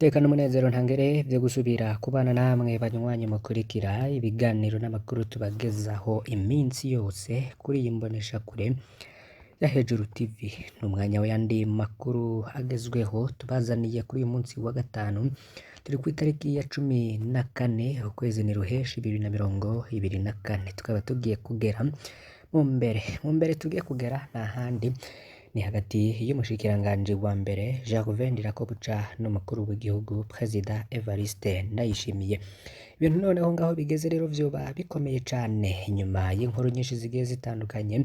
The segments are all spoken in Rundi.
Iteka n'umunezero ntangere vyo gusubira kubana namwe banywanyi mukurikira ibiganiro n'amakuru tubagezaho iminsi yose kuri iyi mboneshakure ya Hejuru TV. Ni umwanya w'ayandi makuru agezweho tubazaniye kuri uyu munsi wa gatanu, turi ku itariki ya 14 ukwezi ni ruheshi 2024, tukaba tugiye kugera mu mbere. Mu mbere tugiye kugera nta handi ni hagati y'umushikiranganji wa mbere Gervais Ndirakobuca n'umukuru w'igihugu Perezida Evariste Ndayishimiye. Ibintu noneho ngaho bigeze rero vyoba bikomeye cane inyuma y'inkuru nyinshi zigiye zitandukanye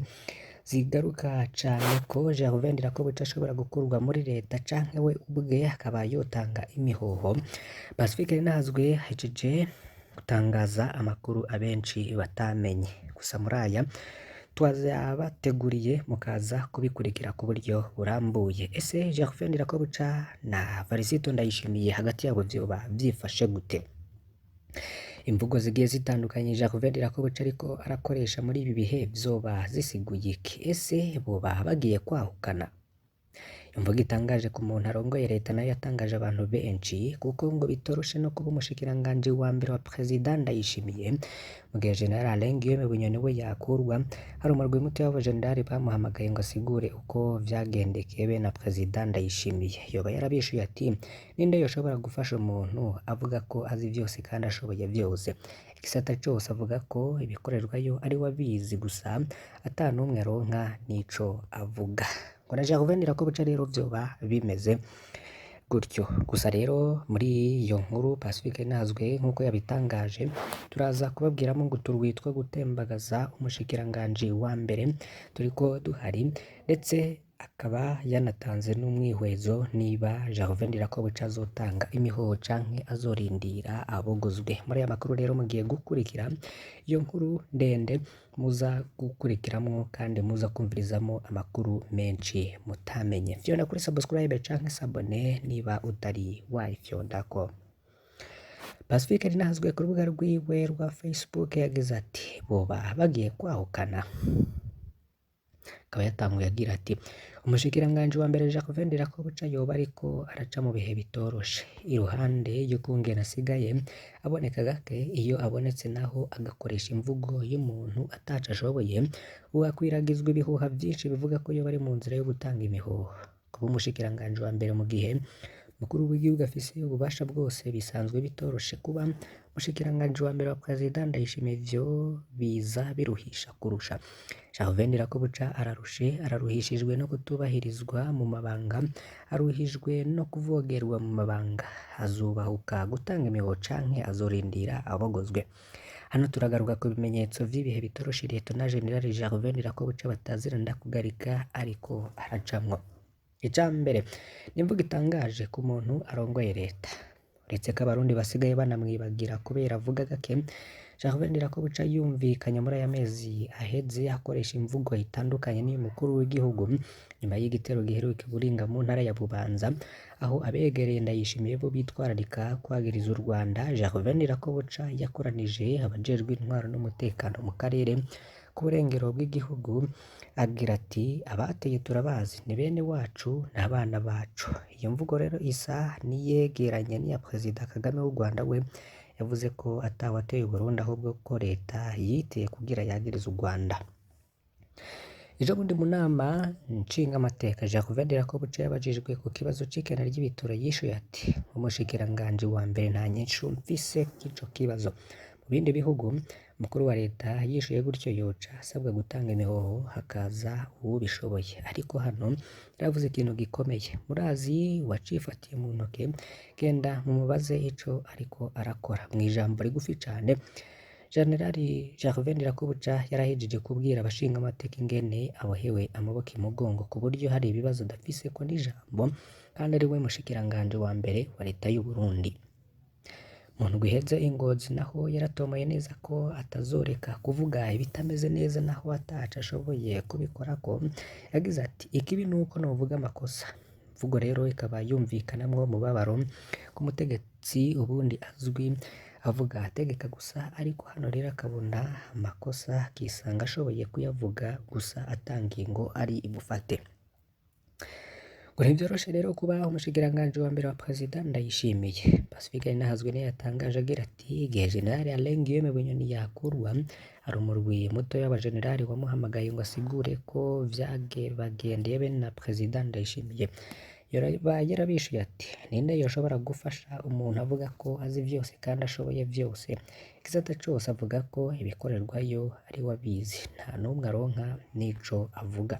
zigaruka cane ko Gervais Ndirakobuca ashobora gukurwa muri leta canke we ubwe akaba yotanga imihoho. Pacifique Ntazwe ahejeje gutangaza amakuru abenshi batamenye, gusa muri aya twazabateguriye mukaza kubikurikira ku buryo burambuye. Ese Gervais Ndirakobuca na Varisito Ndayishimiye hagati yabo vyoba vyifashe gute? Imvugo zigiye zitandukanye Gervais Ndirakobuca ariko arakoresha muri ibi bihe vyoba zisiguye iki? Ese boba bagiye kwahukana? Imvugo itangaje ku muntu arongoye leta nayo yatangaje abantu benshi, kuko ngo bitoroshe no kuba umushikiranganji wa mbere wa Perezida Ndayishimiye mu gihe General Alain Guillaume Bunyoni we yakurwa. Hari umurwi muto w'abajenerali bamuhamagaye ngo asigure uko vyagendekeye be na Perezida Ndayishimiye. Yoba yarabishuye ati: "Ninde yoshobora gufasha umuntu avuga ko azi vyose kandi ashoboye vyose? Igisata cose avuga ko ibikorerwayo ari we abizi gusa, ata n'umwe aronka n'ico avuga." Ngo na Gervais Ndirakobuca rero vyoba bimeze gutyo. Gusa rero muri iyo nkuru Pacifique Ntazwe nk'uko yabitangaje, turaza kubabwiramo ngo turwitwa gutembagaza umushikiranganji wa mbere turiko duhari, ndetse akaba yanatanze n'umwihwezo niba Gervais Ndirakobuca azotanga imihoho canke azorindira abogozwe. Muri aya makuru rero mugiye gukurikira iyo nkuru ndende, muza gukurikiramwo kandi muza kumvirizamo amakuru menshi mutamenye. Fyonda kuri subscribe canke s'abonner niba utari wayifyondako. Pacifique Ntazwe ku rubuga rwiwe rwa Facebook yagize ati: "Boba bagiye kwahukana." Akaba yatanguye agira ati: "Umushikiranganji wa mbere Gervais Ndirakobuca yoba ariko araca mu bihe bitoroshe, iruhande y'ukungene asigaye aboneka gake, iyo abonetse naho agakoresha imvugo y'umuntu ataco ashoboye, ubu akwiragizwa ibihuha vyinshi bivuga ko yoba ari mu nzira yo gutanga imihoho. Kuba umushikiranganji wa mbere mu gihe umukuru w'igihugu afise ububasha bwose bisanzwe bitoroshe. Kuba umushikiranganji wa mbere wa Perezida Ndayishimiye ivyo biza biruhisha kurusha. Gervais Ndirakobuca ararushe, araruhishijwe no kutubahirizwa mu mabanga, aruhijwe no kuvogerwa mu mabanga. Azubahuka gutanga imihoho canke azorindira abogozwe? Hano turagaruka ku bimenyetso vy'ibihe bitoroshe Liyetona Jenerali Gervais Ndirakobuca batazira ndakugarika ariko aracamwo. Ica mbere ni imvugo itangaje ku muntu arongoye leta. Uretse ko abarundi basigaye banamwibagira kubera avuga gake, Gervais Ndirakobuca yumvikanye muri aya mezi aheze akoresha imvugo itandukanye n'iy'umukuru w'igihugu nyuma y'igitero giheruka Buringa mu ntara ya Bubanza, aho abegereye Ndayishimiye bo bitwararika kwagiriza u Rwanda. Gervais Ndirakobuca yakoranije abajejwe intwaro n'umutekano mu karere k'uburengero bw'igihugu agira ati: 'Abateye turabazi, ni bene wacu, ni abana bacu.' Iyo mvugo rero isa n'iyegeranye n'iya Perezida Kagame w'u Rwanda, we yavuze ko atawateye Uburundi ahubwo ko leta yiteye kugira yagirize u Rwanda. Ejo bundi mu nama nshingamateka Gervais Ndirakobuca yabajijwe ku kibazo c'ikena ry'ibitoro, yishuye ati: 'Umushikiranganji wa mbere nta nyishu mfise k'ico kibazo. Mu bindi bihugu umukuru wa leta yishuye gutyo yoca asabwa gutanga imihoho hakaza uwubishoboye, ariko hano yaravuze ikintu gikomeye. Murazi uwacifatiye mu ntoke, genda mumubaze ico ariko arakora.' Mw'ijambo rigufi cane, Jenerali Gervais Ndirakobuca yarahejeje kubwira abashingamateka ingene abohewe amaboko imugongo, ku buryo hari ibibazo adafiseko n'ijambo kandi ari we mushikiranganji wa mbere wa leta y'u Burundi. Mu ndwi iheze i Ngozi naho yaratomoye neza ko atazoreka kuvuga ibitameze neza naho ataco ashoboye kubikorako. Yagize ati: 'Ikibi nuko novuga amakosa.' Imvugo rero ikaba yumvikanamwo umubabaro ku mutegetsi ubundi azwi avuga ategeka gusa, ariko hano rero akabona amakosa akisanga ashoboye kuyavuga gusa ata ngingo ari bufate. Ngo ntivyoroshe rero kuba umushikiranganji wa mbere wa Perezida Ndayishimiye. Pacifique Nahazwe niyo yatangaje agira ati igihe General Alain Guillaume Bunyoni yakurwa, hari umurwi muto w'abajenerali wamuhamagaye ngo asigure ko vyabagendeye be na Perezida Ndayishimiye. Yoba yarabishuye ati ninde yoshobora gufasha umuntu avuga ko azi vyose kandi ashoboye vyose? Igisata cose avuga ko ibikorerwayo ari we abizi, nta n'umwe aronka n'ico avuga.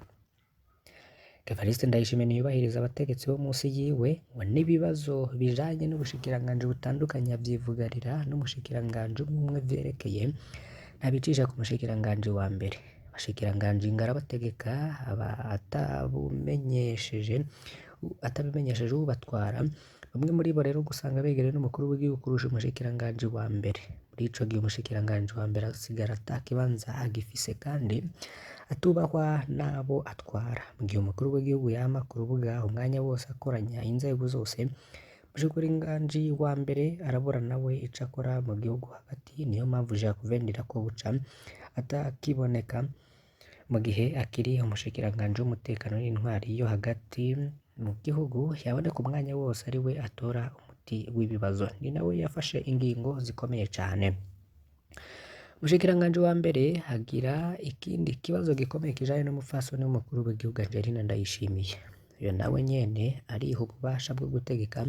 Evariste Ndayishimiye ntiyubahiriza abategetsi bo munsi yiwe, ngo n'ibibazo bijanye n'ubushikiranganji butandukanye avyivuganira n'umushikiranganji umwe umwe vyerekeye, ntabicisha ku mushikiranganji wa mbere. Abashikiranganji ngo arabategeka aba atabimenyesheje uwubatwara, bamwe muri bo rero usanga begereye n'umukuru w'igihugu kurusha umushikiranganji wa mbere. Muri ico gihe umushikiranganji wa mbere asigara ata kibanza agifise kandi atubahwa n'abo atwara. Mu gihe umukuru w'igihugu yama ku rubuga umwanya wose akoranya inzego zose, umushikiranganji wa mbere arabura nawe ico akora mu gihugu hagati. Niyo mpamvu Jacques Ndirakobuca atakiboneka mu gihe akiri umushikiranganji w'umutekano n'intwari yo hagati mu gihugu, yaboneka umwanya wose ari we atora umuti w'ibibazo. Ni nawe yafashe ingingo zikomeye cane. Umushikiranganji wa mbere agira ikindi kibazo gikomeye kijanye n'umupfasoni w'umukuru w'igihugu Angelina Ndayishimiye. Uyo nawe nyene ariha ububasha bwo gutegeka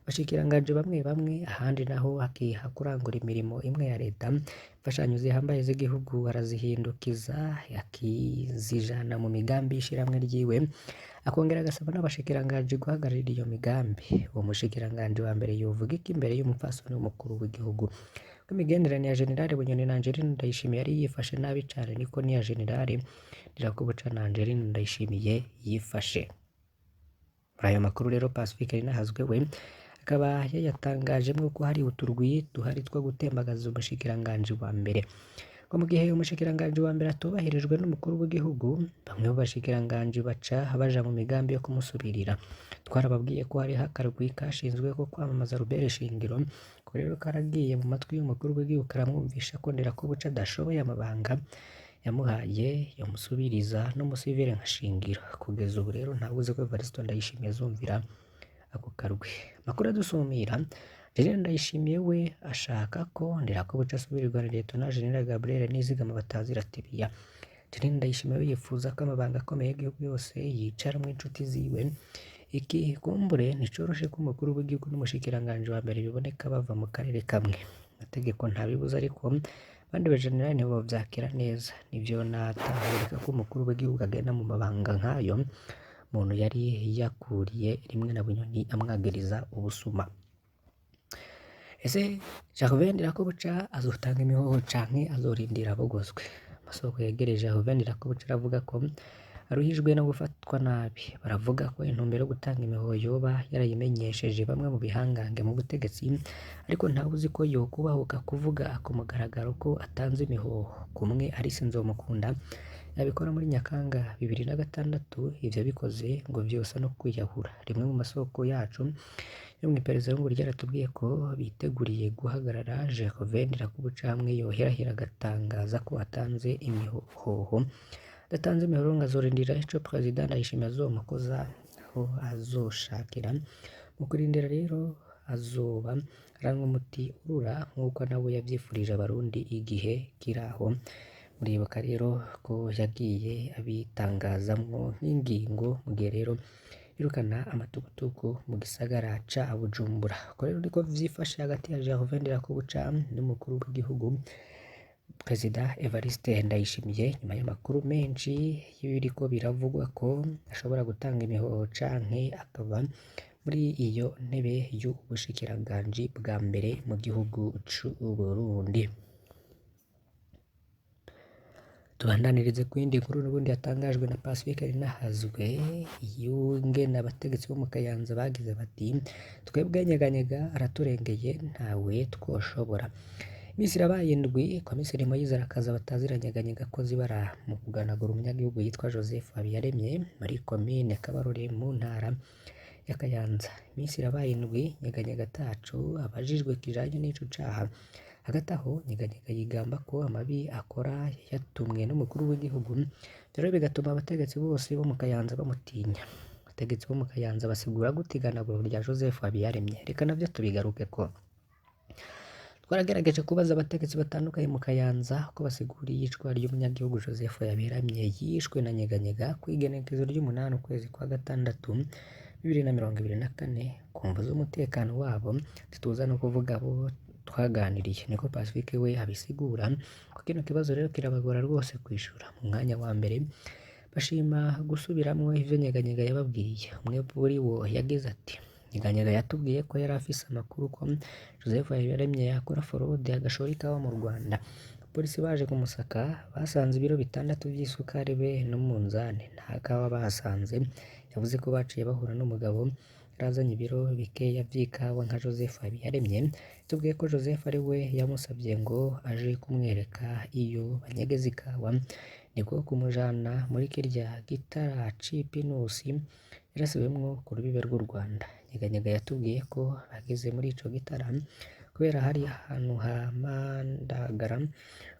abashikiranganji bamwe bamwe, ahandi naho akiha kurangura imirimo imwe ya leta. Imfashanyo zihambaye z'igihugu arazihindukiza akizijana mu migambi y'ishirahamwe ryiwe, akongera agasaba n'abashikiranganji guhagararira iyo migambi. Uwo mushikiranganji wa mbere yovuga iki imbere y'umupfasoni w'umukuru w'igihugu? Ko imigenderanire ya General Bunyoni na Angeline Ndayishimiye yari yifashe nabi cane, niko n'iya General Ndirakobuca na Angeline Ndayishimiye yifashe. Muri ayo makuru rero Pacifique Ninahazwe we akaba yayatangajemwo ko hari uturwi duhari two gutembagaza umushikiranganji wa mbere. Ngo mu gihe umushikiranganji wa mbere atubahirijwe n'umukuru w'igihugu, bamwe mu bashikiranganji baca baja mu migambi yo kumusubirira. Twarababwiye ko hariho akarwi kashinzwe ko kwamamaza Robert Shingiro, ko rero karagiye mu matwi y'umukuru w'igihugu karamwumvisha ko Ndirakobuca adashoboye amabanga yamuhaye yomusubiriza n'umusivile nka Shingiro. Kugeza ubu rero ntawuzi ko Evariste Ndayishimiye azumvira ako karwi. Amakuru adusumira, General Ndayishimiye we ashaka ko Ndirakobuca asubirirwa na Liyetona General Gabriel Nizigama batazira Tebiya. General Ndayishimiye we yifuza ko amabanga akomeye y'igihugu yose yicaramwo inshuti ziwe. Iki kumbure nticoroshe ko umukuru w'igihugu n'umushikiranganji wa mbere biboneka bava mu karere kamwe. Amategeko ntabibuza, ariko abandi bajenerali ntibovyakira neza. Nivyo natahurika ko umukuru w'igihugu agenda mu mabanga nk'ayo muntu yari yakuriye rimwe na Bunyoni amwagiriza ubusuma. Ese Jacques Ndirakobuca azotanga imihoho canke azorindira abogozwe? Amasoko yegereje Jacques Ndirakobuca aravuga ko aruhijwe no gufatwa nabi. Baravuga ko intumbero yo gutanga imihoho yoba yarayimenyesheje bamwe mu bihangange mu butegetsi, ariko ntawuzi ko yokubahuka kuvuga ku mugaragaro ko atanze imihoho. Kumwe Alice Nzomukunda yabikora muri Nyakanga 2006, ivyo bikoze ngo vyosa no kwiyahura. Rimwe mu masoko yacu yo mw'iperereza ngo ryaratubwiye ko biteguriye guhagarara Jacques Ndirakobuca hamwe yoherahera agatangaza ko atanze imihoho. Adatanze imihoho ngo azorindira ico Perezida Ndayishimiye azomukoza aho azoshakira. Mu kurindira rero azoba aranywa umuti urura nk'uko nawe yavyifurije abarundi igihe kiraho. Muribuka rero ko yagiye abitangazamwo nk'ingingo mu gihe rero yirukana amatukutuku mu gisagara ca Bujumbura. Uko rero niko vyifashe hagati ya Jacques Ndirakobuca n'umukuru w'igihugu Perezida Evariste Ndayishimiye, nyuma y'amakuru menshi y'ibiriko biravugwa ko ashobora gutanga imihoho canke akava muri iyo ntebe y'ubushikiranganji bwa mbere mu gihugu c'Uburundi. Tubandanirize ku yindi nkuru n'ubundi yatangajwe na Pacifique Ninahazwe, y'ingene abategetsi bo mu Kayanza bagize bati twebwe Nyeganyega araturengeye ntawe twoshobora. Iminsi irabaye indwi komiseri Moise arakaza batazira Nyeganyega akoze ibara mu kuganagura umunyagihugu yitwa Joseph Habiyaremye muri komine Kabarore mu ntara ya Kayanza. Iminsi irabaye indwi Nyeganyega ataco abajijwe kijanye n'ico caha. Hagati aho Nyeganyega yigamba ko amabi akora yatumwe n'umukuru w'igihugu, rero bigatuma abategetsi bose bo mu Kayanza bamutinya. Abategetsi bo mu Kayanza basigura gute iganagurwa rya Joseph Habiyaremye? Reka navyo tubigarukeko. Twaragerageje kubaza abategetsi batandukanye mu Kayanza ko basigura iyicwa ry'umunyagihugu Joseph Habiyaremye yishwe na Nyeganyega kw'igenekerezo ry'umunani ukwezi kwa gatandatu 2024 ku mvo z'umutekano wabo, ntituza no kuvuga abo twaganiriye. Niko Pacifique we abisigura, ko kino kibazo rero kirabagora rwose kwishura. Mu mwanya wa mbere bashima gusubiramwo ivyo Nyeganyega yababwiye. Umwe muri bo yagize ati: Nyeganyega yatubwiye ko yari afise amakuru ko Joseph Habiyaremye yakora forode agashora ikawa mu Rwanda. Abapolisi baje kumusaka basanze ibiro 6 vy'isukari be n'umunzane, nta kawa bahasanze. Yavuze ko baciye bahura n'umugabo yarazanye ibiro bikeya vy'ikawa nka Joseph Habiyaremye. Yatubwiye ko Joseph ari we yamusavye ngo aje kumwereka iyo banyegeza ikawa, niko kumujana muri kirya gitara c'ipinusi yarasiwemwo ku rubibe rw'u Rwanda. Nyeganyega yatubwiye ko bageze muri ico gitara kubera hari ahantu hamandagara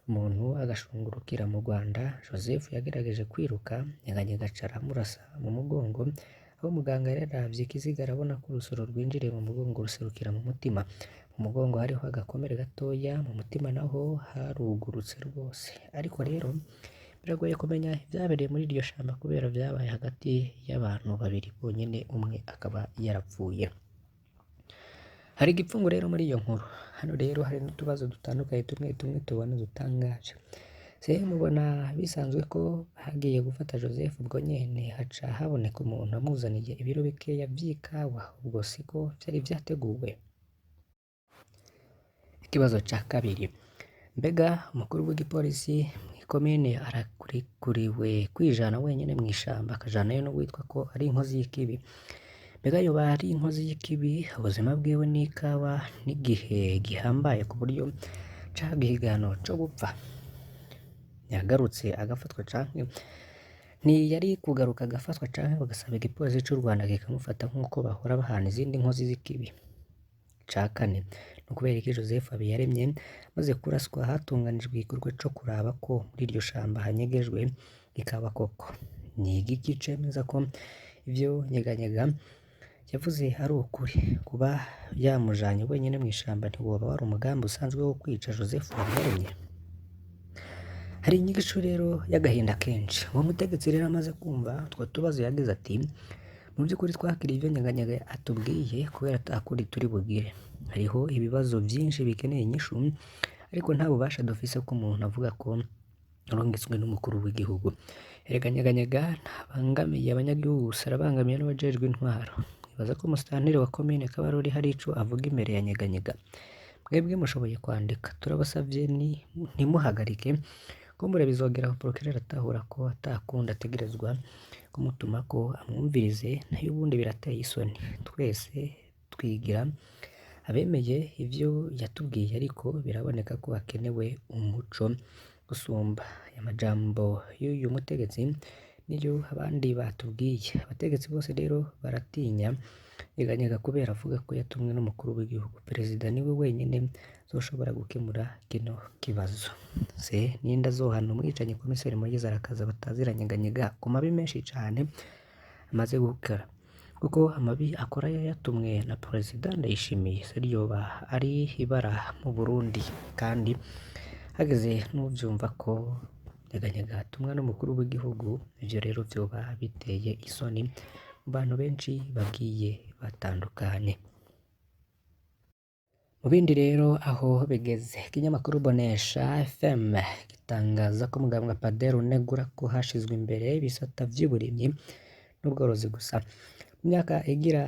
umuntu agashungurukira mu Rwanda. Joseph yagerageje kwiruka, Nyeganyega aca aramurasa mu mugongo, aho muganga yararavye ikiziga arabona ko urusoro rwinjiriye mu mugongo ruserukira mu mutima. Mu mugongo hariho agakomere gatoya, mu mutima naho harugurutse rwose. Ariko rero biragoye kumenya ivyabereye muri iryo shamba kubera vyabaye hagati y'abantu babiri bonyene, umwe akaba yarapfuye. Hari igipfungu rero muri iyo nkuru. Hano rero hari n'utubazo dutandukanye tumwe tumwe tubona dutangaje. Se mubona bisanzwe ko hagiye gufata Joseph ubwo nyene haca haboneka umuntu amuzaniye ibiro bikeya vy'ikawa, ubwo siko vyari vyateguwe? Ikibazo ca kabiri, mbega umukuru w'igipolisi mw'ikomine ararekuriwe kwijana wenyene mw'ishamba akajanayo n'uwitwa ko ari inkozi y'ikibi? Mbega yoba ari inkozi y'ikibi, ubuzima bwiwe n'ikawa n'igihe gihambaye ku buryo caba igihano co gupfa? Yagarutse agafatwa canke ntiyari kugaruka agafatwa canke bagasaba igipolisi c'u Rwanda kikamufata nk'uko bahora bahana izindi nkozi z'ikibi? Ica kane, ni ukubera iki Joseph Habiyaremye amaze kuraswa hatunganijwe igikorwa co kuraba ko muri iryo shamba hanyegejwe ikawa koko? Ni igiki cemeza ko ivyo Nyeganyega yavuze ari ukuri? Kuba yamujanye wenyene mw'ishamba ntiwoba wari umugambi usanzwe wo kwica Joseph Habiyaremye? Hari inyigisho rero y'agahinda kenshi. Uwo mutegetsi rero amaze kumva utwo tubazo yagize ati: mu by'ukuri twakiriye ivyo Nyeganyega atubwiye kubera atakuri turi bugire. Hariho ibibazo vyinshi bikeneye inyishu, ariko nta bubasha dufise ko umuntu avuga ko arungitswe n'umukuru w'igihugu. Erega Nyeganyega ntabangamiye abanyagihugu gusa, arabangamiye n'abajejwe intwaro. Nibaza ko umusitanteri wa komine Kabarore hari ico avuga imbere ya Nyeganyega. Mwebwe mushoboye kwandika, turabasavye ntimuhagarike. Kumbure bizogera aho procureur atahura ko atakunda ategerezwa kumutumako amwumvirize, nayo ubundi birateye isoni. Twese twigira abemeye ivyo yatubwiye, ariko biraboneka ko hakenewe umuco gusumba. Aya majambo y'uyu mutegetsi niyo abandi batubwiye. Abategetsi bose rero baratinya Nyeganyega kubera avuga ko yatumwe n'umukuru w'igihugu. Perezida niwe wenyene azoshobora gukemura kino kibazo. Se ninde azohana umwicanyi komiseri Moise arakaza batazira Nyeganyega ku mabi menshi cane amaze gukora? Kuko amabi akora yayatumwe na Perezida Ndayishimiye, se ryoba ari ibara mu Burundi. Kandi hageze n'uvyumva ko Nyeganyega atumwa n'umukuru w'igihugu, ivyo rero vyoba biteye isoni mu bantu benshi bagiye batandukanye. Mu bindi rero aho bigeze, ikinyamakuru Bonesha FM gitangaza ko muganga Padere unegura ko hashizwe imbere ibisata vy'uburimyi n'ubworozi gusa. Mu myaka igira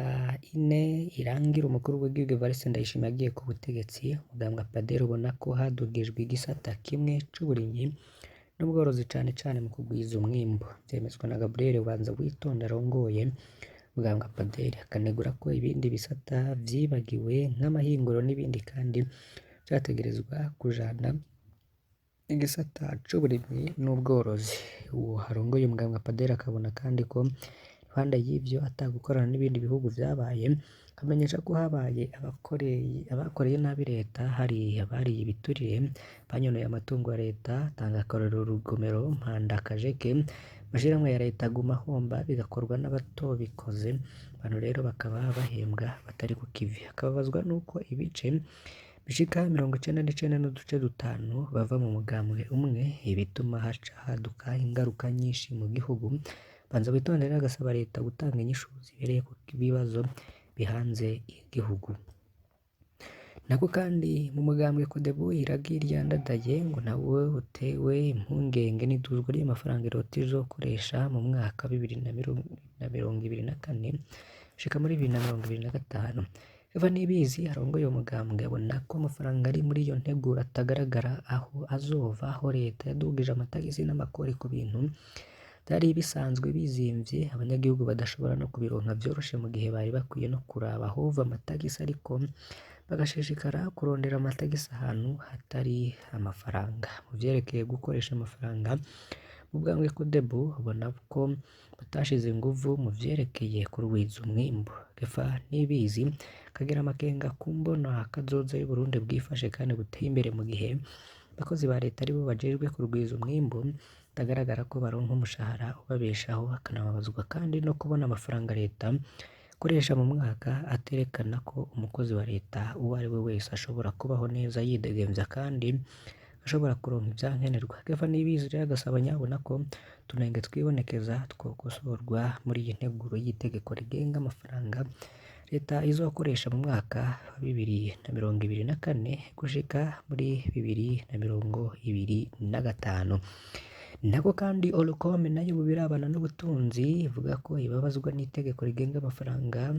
ine irangira umukuru w'igihugu Evariste Ndayishimiye agiye ku butegetsi, muganga Padere ubona ko hadugijwe igisata kimwe c'uburimyi n'ubworozi cane cane mu kugwiza umwimbu. Vyemezwa na Gabriel Banza Witonda arongoye muganga Padere, akanegura ko ibindi bisata vyibagiwe nk'amahinguriro n'ibindi kandi vyategerezwa kujana igisata c'uburimyi n'ubworozi. Uwo arongoye muganga Padere akabona kandi ko iruhande y'ivyo atagukorana n'ibindi bihugu vyabaye, akamenyesha ko habaye abakoreye nabi leta, hari abariye ibiturire, banyonoye amatungo ya leta, tanga akarorero Rugomero, Mpanda, Kajeke, Amashirahamwe ya leta aguma ahomba bigakorwa n'abatobikoze, abantu rero bakaba bahembwa batari ku kivi. Akababazwa nuko ibice bishika 99.5 bava mu mugambwe umwe, ibituma haca haduka ingaruka nyinshi mu gihugu. Banza witondere agasaba leta gutanga inyishu zibereye ku bibazo bihanze igihugu. Nako kandi mu mugambwe Codebu iragi ryandadaye ngo nawe utewe impungenge n'iduzwa ry'amafaranga irota izokoresha mu mwaka wa 2024 gushika muri 2025. Eva Nibizi arongoye uwo mugambwe abona ko amafaranga ari muri iyo nteguro atagaragara aho azova, aho leta yadugije amatagisi n'amakori ku bintu vyari bisanzwe bizimvye, abanyagihugu badashobora no kubironka vyoroshe mu gihe bari bakwiye no kuraba ahova amatagisi, ariko bagashishikara kurondera amatagisi ahantu hatari amafaranga. Mu vyerekeye gukoresha amafaranga, mu bwambwe Codebu ubona ko batashize inguvu mu vyerekeye kurwiza umwimbu. Kefa Nibizi akagira amakenga ku mbona kazoza y'Uburundi bwifashe kandi buteye imbere mu gihe abakozi ba leta aribo bajejwe kurwiza umwimbu, bitagaragara ko baronka umushahara ubabeshaho. Akanababazwa kandi no kubona amafaranga leta ikoresha mu mwaka aterekana ko umukozi wa leta uwo ari we wese ashobora kubaho neza yidegemvya kandi ashobora kuronka ivyankenerwa. Kefa Nibizi rero agasaba nyabuna ko utunenge twibonekeza twokosorwa muri iyi nteguro y'itegeko rigenga amafaranga leta izokoresha mu mwaka wa 2024 gushika muri 2025. Nako kandi Olcom nayo mu birabana n'ubutunzi ivuga ko ibabazwa n'itegeko rigenga amafaranga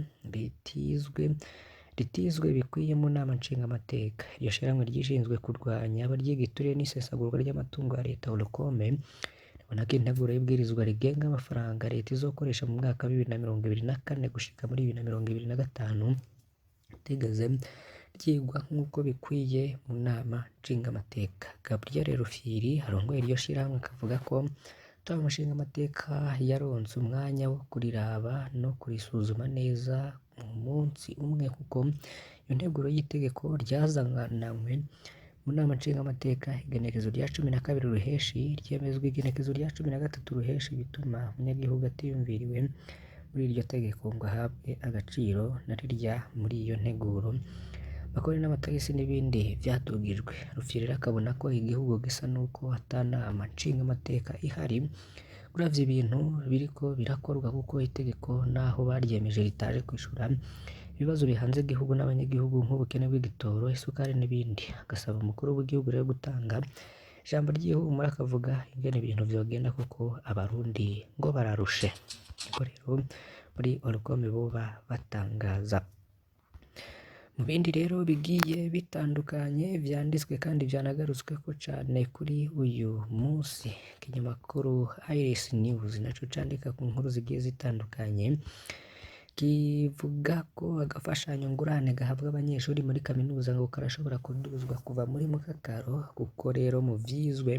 ritizwe bikwiye mu nama nshingamateka. Iryo shirahamwe ryishinzwe kurwanya abaryigiturire n'isesagurwa ry'amatungo ya leta Olcom ribona ko integuro y'ibwirizwa rigenga amafaranga leta izokoresha mu mwaka wa 2024 gushika muri 2025 ritigeze ryigwa nk'uko bikwiye mu nama nshingamateka. Gabriel Rufyiri arongoye iryo shirahamwe akavuga ko inama nshingamateka yaronse umwanya wo kuriraba no kurisuzuma neza mu munsi umwe, kuko iyo nteguro y'itegeko ryazananywe mu nama nshingamateka igenekerezo rya 12 Ruheshi, ryemezwa igenekerezo rya 13 Ruheshi, bituma umunyagihugu atiyumviriwe muri iryo tegeko ngo ahabwe agaciro na rirya muri iyo nteguro. Amakori n'amatagisi n'ibindi vyadugijwe. Rufyiri rero akabona ko igihugu gisa nuko ata nama nshingamateka ihari uravye ibintu biriko birakorwa, kuko itegeko naho baryemeje ritaje kwishura ibibazo bihanze igihugu n'abanyagihugu nk'ubukene bw'igitoro, isukari n'ibindi. Agasaba umukuru w'igihugu rero gutanga ijambo ry'ihumure akavuga ingene ibintu vyogenda kuko abarundi ngo bararushe. Niko rero muri Olcom boba batangaza. Mu bindi rero bigiye bitandukanye vyanditswe kandi vyanagarutsweko cane kuri uyu munsi, ikinyamakuru Iris News naco candika ku nkuru zigiye zitandukanye, kivuga ko agafashanyo ngurane gahabwa abanyeshuri muri kaminuza ngo karashobora kuduzwa kuva muri mukakaro, kuko rero mu vyizwe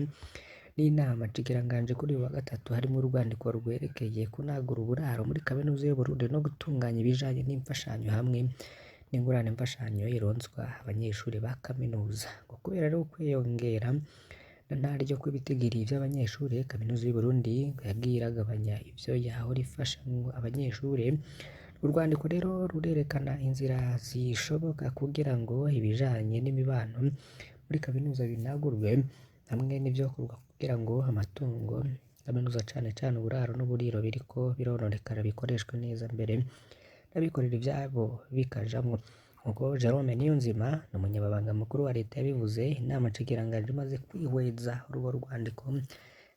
n'inama nshikiranganji kuri uyu wa gatatu harimo urwandiko rwerekeye kunagura uburaro muri kaminuza y'Uburundi no gutunganya ibijanye n'imfashanyo hamwe n'ingurane mfashanyo ironswa abanyeshuri ba kaminuza. Ngo kubera rero kwiyongera na ntaryo kw'ibitigiri vy'abanyeshuri, kaminuza y'Uburundi ngo yagiye iragabanya ivyo yahora ifasha abanyeshuri. Urwandiko rero rurerekana inzira zishoboka kugira ngo ibijanye n'imibano muri kaminuza binagurwe, hamwe n'ivyokorwa kugira ngo amatungo kaminuza cane cane uburaro n'uburiro biriko birononekara bikoreshwe neza mbere n'abikorera ivyabo bikajamwo. Nkuko Jerome Niyonzima ni umunyamabanga mukuru wa leta yabivuze, inama nshikiranganji imaze kwihweza urwo rwandiko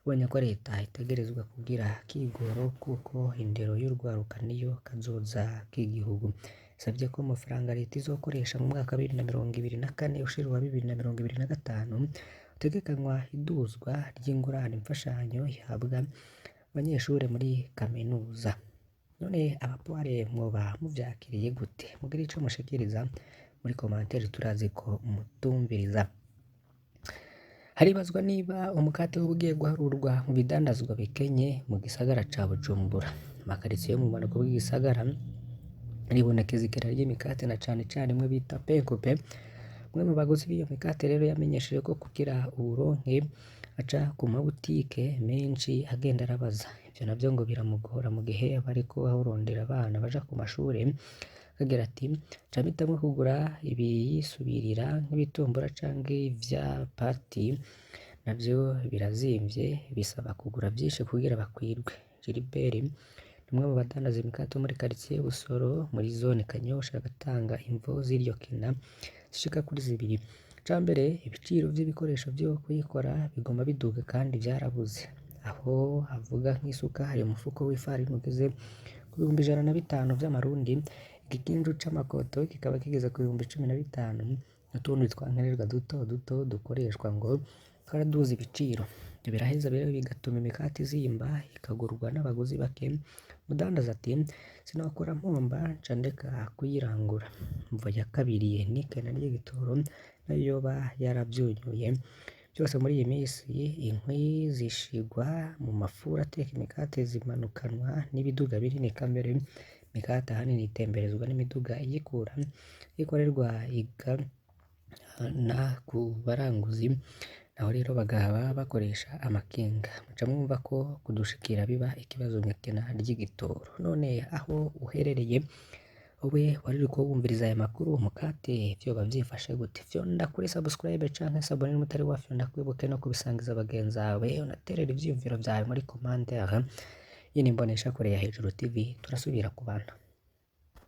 ibonye ko leta itegerezwa kugira akigoro kuko indero y'urwaruka niyo kazoza k'igihugu. Isavye ko amafaranga leta izokoresha mu mwaka wa 2024 ushira uwa 2025 utegekanywa iduzwa ry'ingurane mfashanyo ihabwa abanyeshure muri kaminuza. None abapoare mwoba muvyakiriye gute? Mugire ico mushikiriza muri commentaire, turazi ko mutumviriza. Haribazwa niba umukate woba ugiye guharurwa mu bidandazwa bikenye mu gisagara ca Bujumbura. Amakaritsiye yo mu bumanuko bw'igisagara aribonekeza ikena ry'imikate na cane cane imwe bita penkupe. Umwe mu baguzi b'iyo mikate rero yamenyesheje ko kugira uwuronke Aca ku mabutike menshi agenda arabaza, ivyo navyo ngo biramugora mu gihe aba ariko arondera abana baja ku mashure, akagira ati nca mpitamwo kugura ibiyisubirira nk'ibitumbura canke ivyapati, navyo birazimvye bisaba kugura vyinshi kugira bakwirwe. Gilbert ni umwe mu badandaza imikate bo muri quartier Busoro muri zone Kanyosha agatanga imvo z'iryo kena zishika kuri zibiri. Icambere, ibiciro vy'ibikoresho vyo kuyikora biguma biduga kandi vyarabuze. Aho avuga nk'isukari, umufuko w'ifarini ugeze ku 105,000 vy'amarundi, igikinju c'amakoto kikaba kigeze ku 15,000, n'utundi twankenerwa duto duto dukoreshwa ngo twaraduze ibiciro. Ivyo biraheza rero bigatuma imikate izimba ikagurwa n'abaguzi bake. Umudandaza ati sinokora mpomba nca ndeka kuyirangura. Imvo ya kabiri n'ikena ry'igitoro nayo yoba yaravyunyuye. Vyose muri iyi misi inkwi zishigwa mu mafuru ateka imikate zimanukanwa n'ibiduga binini eka mbere imikate ahanini itemberezwa n'imiduga iyikura ikorerwa igana ku baranguzi, naho rero bagahaba bakoresha amakinga. Muca mwumva ko kudushikira biba ikibazo mw'ikena ry'igitoro. None aho uherereye wowe wari uriko wumviriza aya makuru, umukate vyoba vyifashe gute? Fyonda kuri subscribe canke s'abonner nimba utari wafyonda, kwibuke no kubisangiza bagenzi bawe, unaterera ivyiyumviro vyawe muri commentaire. Iyi ni imboneshakure ya Hejuru TV, turasubira kubana.